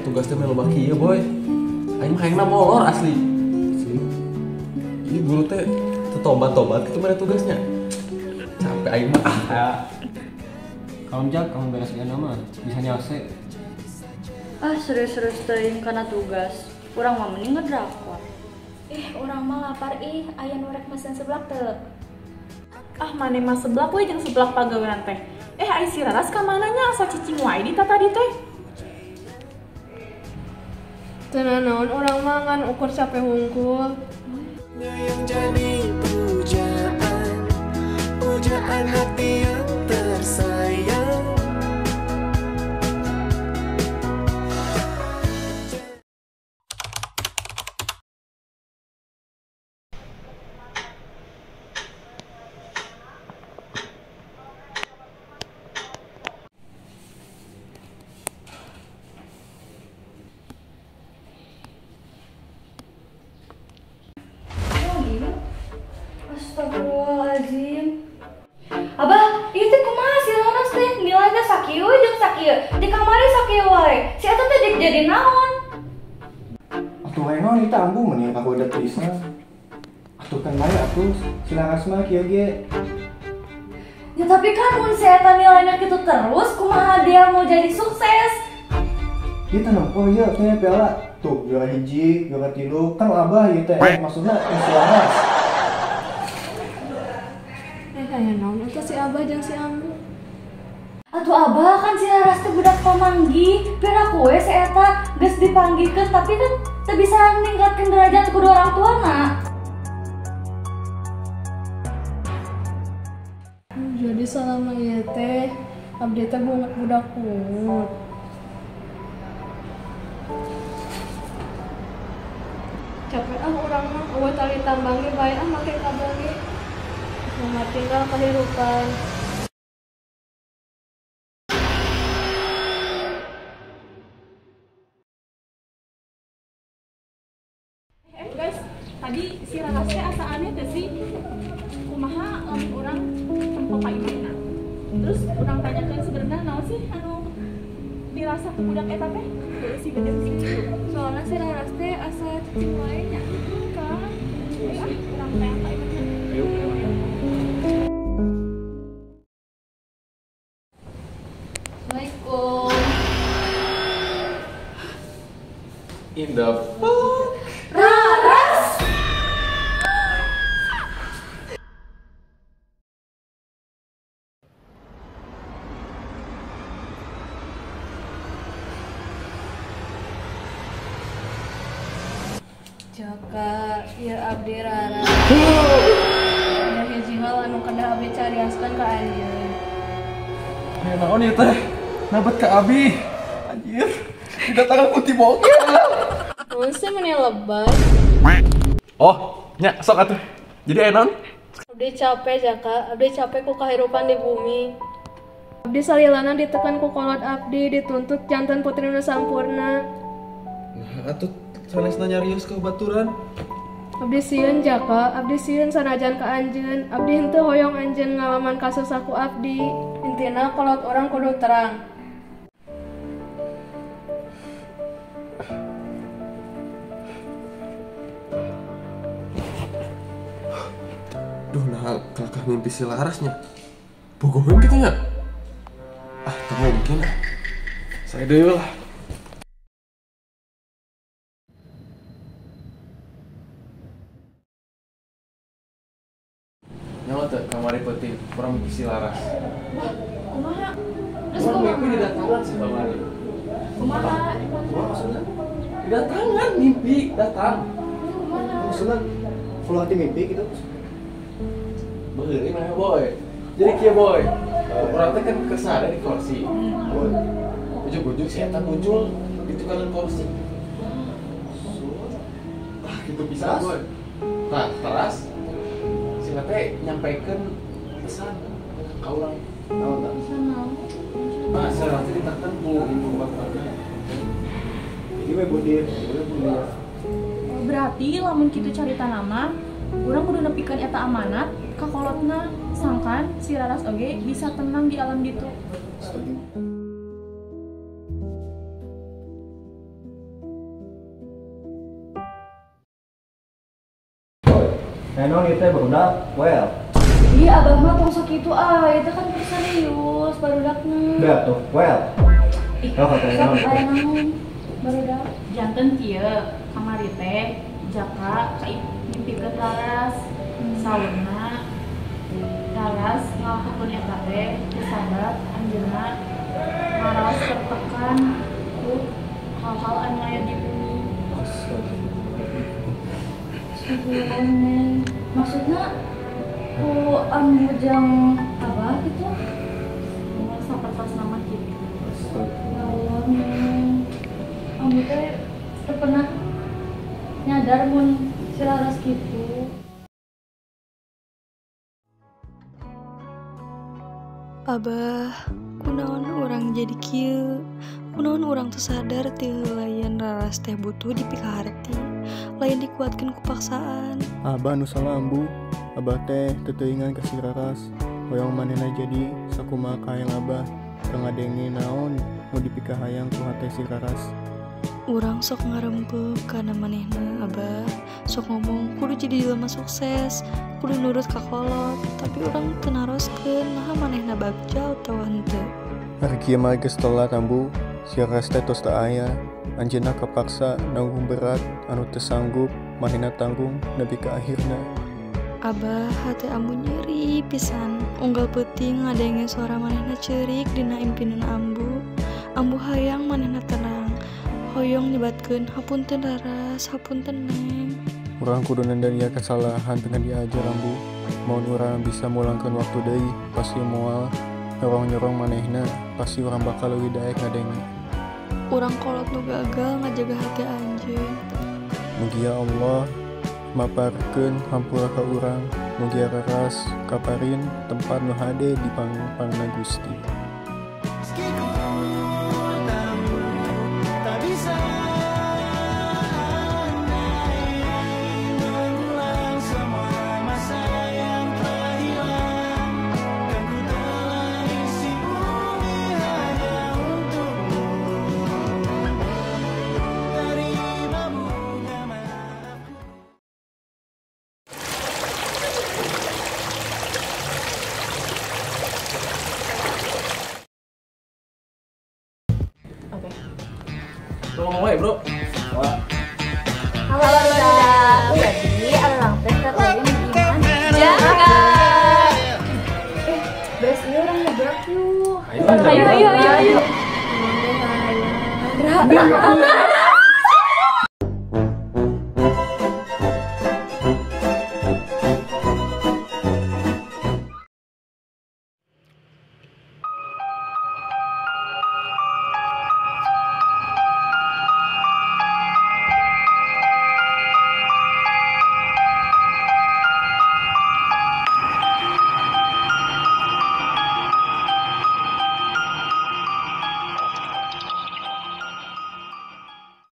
Tugas teh mah loba kieu, boy. Aing mah hayangna molor asli. Asli. Ieu guru teh teu tobat-tobat kitu mana tugasnya. Capek aing mah. Ah. Kalem Jak, kamu beres ieu mah bisa nyase. Ah, serius-serius teuing kana tugas. Urang mah mending ngedrakor. Ih, urang mah lapar ih, aya nu rek mesen seblak teu? Ah, maneh mah seblak we jeung seblak pagawean teh. Eh, ai si Raras ka mana nya asa cicing wae di tadi teh? Teu nanaon urang mah ngan ukur capek hungkul. Yang jadi pujaan, pujaan hati yang tersayang. Astagfirullahaladzim. Abah, ieu teh kumaha si Raras teh nilai teh sakieu jeung sakieu. Di kamari sakieu wae. Si eta teh jadi naon? Atuh wae naon ieu teh ambu meni kagoda pisan. Atuh kan bae atuh si Laras mah kieu ge. Ya tapi kan mun si eta nilainya kitu terus, kumaha dia mau jadi sukses? Ieu teh nempo ieu teh piala. Tuh, juara hiji, juara tilu, kan abah ieu teh maksudna si Laras. Aya naon eta si Abah jeung si Ambu. Atuh Abah kan si Laras teh budak pamanggi, piraku we si eta geus dipanggihkeun tapi kan teu bisa ningkatkeun derajat kudu orang tuana. Jadi selama ieu teh abdi teh budak pungut. Capek ah urang mah eueuh tali tambang ge bae ah make kabel ge. Selamat tinggal kehidupan. Guys, tadi si Raras teh asa aneh teh sih. Kumaha lamun urang tempo ka imahna. Terus urang tanyakeun sebenarnya naon sih anu dirasa ku budak eta teh? Si gede sih gitu. Soalnya si Raras teh asa cicing wae nya kan. Ayo ah, urang tanya ka imahna. Ayo, ayo. Assalamualaikum. In the fuck? Raras! Jaka, ya abdi Raras. Ada hiji hal anu kedah abdi cariaskeun ka anjeun. Aya naon ieu teh? Nabet ka abi. Anjir, didatangan ku tibongkel. Naon sih meni lebay? Oh, nya sok atuh. Jadi aya naon? Abdi capek Jaka, abdi capek ku kahirupan di bumi. Abdi salilana ditekan ku kolot abdi, dituntut jantan putri nu sampurna. Nah, atuh sanesna nyarios ka baturan. Abdi sieun Jaka, abdi sieun sanajan ka anjeun, abdi henteu hoyong anjeun ngalaman kasus aku abdi. Intina kolot urang kudu terang. Duh, nah kakak mimpi si Larasnya. Bogoheun kitu nya. Ah, tak mungkin. Saya deui lah. Nyawa teh kamari peuting kurang mimpi si Laras. Wah, kumaha? Terus kumaha? Mimpi didatangan si kamari. Kumaha? Kumaha maksudna? Didatangan mimpi datang. Kumaha? Maksudna full hati mimpi gitu. Beuri mana boy. Jadi kieu boy. Urang teh kan kesana di kursi. Boy. Ujug-ujug si eta muncul di tukangan kursi. Ah, gitu bisa boy. Nah, teras si teh nyampaikan pesan ka urang. Naon tah? Pesan naon? Nah, si teh ditekan ku ibu bapana. Jadi we budir, we budir. Berarti lamun kitu carita nama, urang kudu nepikeun eta amanat ka kolotna sangkan si Raras oge bisa tenang di alam ditu. Setuju. Naon ieu teh barudak? Well. Ih, abah mah tong sok kitu ah, itu kan keur serius barudakna. Udah tuh, well. Ih, Oh, kata Sok naon? aya naon barudak. Janten kieu kamari teh Jaka ngimpikeun Laras. Saurna Laras ngalakukeun eta teh kusabab anjeunna ngaraos tertekan ku hal-hal anu aya di bumi. Astagfirullah, Neng. Maksudnya ku ambu jang abah gitu? Mun sapertos nama kitu. Ya Allah, Neng. Ambu teh teu pernah nyadar mun si Laras kitu. Abah, kunaon urang jadi kieu? Kunaon urang teu sadar ti heula yen Raras teh butuh dipikaharti, lain dikuatkeun ku paksaan. Abah nu salah ambu. Abah teh teu teuingan ka si Raras. Hoyong manehna jadi sakumaha kahayang abah. Teu ngadenge naon nu dipikahayang ku hate si Raras. Urang sok ngarempeup kana manehna, Abah. Sok ngomong kudu jadi jelema sukses, kudu nurut ka kolot, tapi urang teu naroskeun naha manehna bagja atawa henteu. Ari kieu mah geus telat ambu. Si Raras teh tos teu aya. Anjeunna kapaksa nanggung berat anu teu sanggup manehna tanggung nepi ka akhirna. Abah, hate ambu nyeri pisan. Unggal peuting ngadenge suara manehna ceurik dina impinan ambu. Ambu hayang manehna tenang. Hoyong nyebatkeun hapunten Raras, hapunten Neng. Urang kudu nendan ieu kesalahan dengan diajar ambu. Mun urang bisa mulangkeun waktu deui, pasti moal nyorong-nyorong manehna, pasti urang bakal leuwih daek ngadenge. Urang kolot nu gagal ngajaga hate anjeun. Mugia Allah maparkeun hampura ka urang, mugia Raras kaparin tempat nu hade di pangpangna Gusti. Meski ku tahu tak bisa andai mengulang semua masa yang telah hilang, kan ku telah isi bumi hanya untukmu. Terima bunga maafku. Oke. Bro ngomong wae, Bro. Halo barudak. Jadi urang teh keur ulin di imah Jaka. Eh, beres ieu urang nyebrang yuk. Ayo, Ayo, ayo, ayo, ayo. Ayo.